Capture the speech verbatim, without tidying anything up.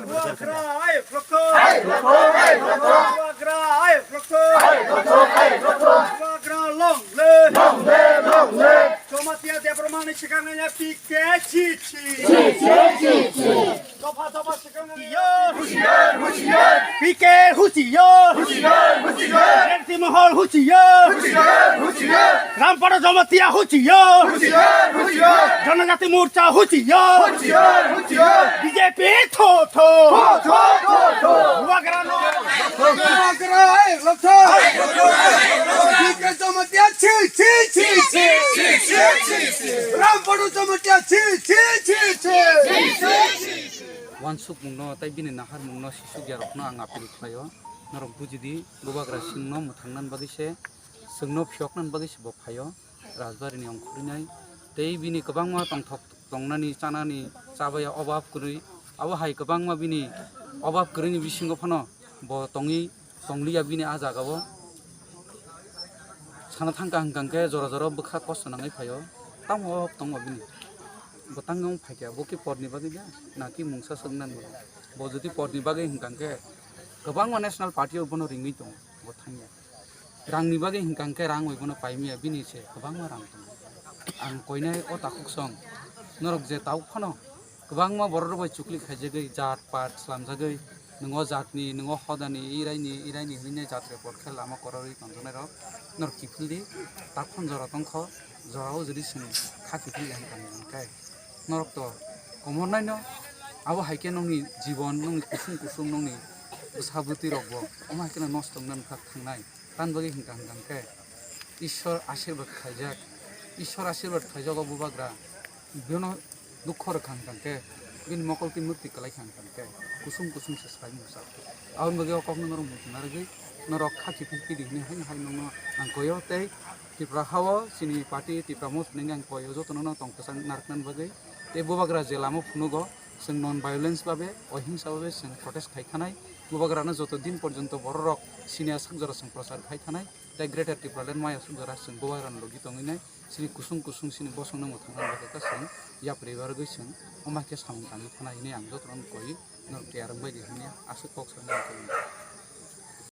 Bubagra ayuk lokthok. Bubagra ayuk lokthok. Bubagra long live. Jamatia Debbarmani swkangnaina P K chichi. Dopha dopha swkangnaina. P K husiyo. Rengti Mohol husiyo. Rampara Jamatia husiyo. Janajati Morcha husiyo. B J P tho tho. Bubagra no. Bubagra ayuk lokthok. P K Jamatia chi chi chi. Rampara Jamatia chi chi chi chi. Wansukmungno tei bini naharmungno sisuk yarokno ang appeal khlaio. Norok bujidi, Bubagra chwngno mwthangnani bagwi se, chwngno phiyoknani bagwi se bo phaio, Rajbari ni ongkhorwi nai. Tei bini kwbangma tongthok tongnani, chanani, chabaya obab kwrwi. Abo hai kwbangma bini obab kwrwini bisingo phano bo tongwi tongliya bini ah jagao. Sana thangkha hwnkha hwnkhe jora jora bwkha kosto nangwi phaio. Tamo obab tongma bini. Bo tangwi wng phaikha, bo khe porni bagwi da, naki mungsa swknani bagwi. Bo jodi porni bagwi hwnkha hwnkhe kwbangma national party o bono ringwi tongo, bo thangya. Rangni bagwi hwnkha hwnkhe rang bai bono paimaya, bini se kwbangma rang tongo. Ang koinai o takhuk song, norok je tabuk phano kwbangma borok rok bai chukli khaijagwi, jat pat slamjagwi, nwng o jatni, nwng o hodani, iraini, iraini hwnwi jat report khe lama kwrwrwi tongjaknairok norok kiphildi, takhuk jora tongkho, jorao jodi chwng kha kiphilya hwnkha hwnkhe norok to komornaino, abo hai khe nokni jibon, nokni kusung kusung, nokni bwsa bwtwi rokbo omo hai kheno nosto wngna nokha thangnai. Tamni bagwi hwnkha hwnkha hwnkhe Ishwar ashirbad khaijak, Ishwar ashirbad khaijago Bubagra, bino dukho rwkha hwnkha hwnkhe, bini mokol twi mwktwi kwlai kha hwnkha hwnkhe, kusung kusung se sai mungsa. Aboni bagwi o kokno norok muchung narwgwi norok kha kiphil kidi hwnwi haino hai nokno ang koio tei Tripura hao chini party Tipra Motha hwnwi ang koio jotono no tong kwchang narwknani bagwi. Tei Bubagra je lama phunugo, chwng non violence babe, ohingsa babe chwng protest khai thanai. Bubagrano joto din porjonto bororok sini aswk jora chwng prochar khai thanai. Tei Greater Tipraland maya aswk jora chwng Bubagrano logi tongwi nai. Chini kusung kusung chini bosongno mwthangna bagwi ta chwng yapri bargwi chwng omo hai khe samung tangwi thanai hwnwi ang jotono koi norok tiyar wngbai di hwnwi aswk kok sanai.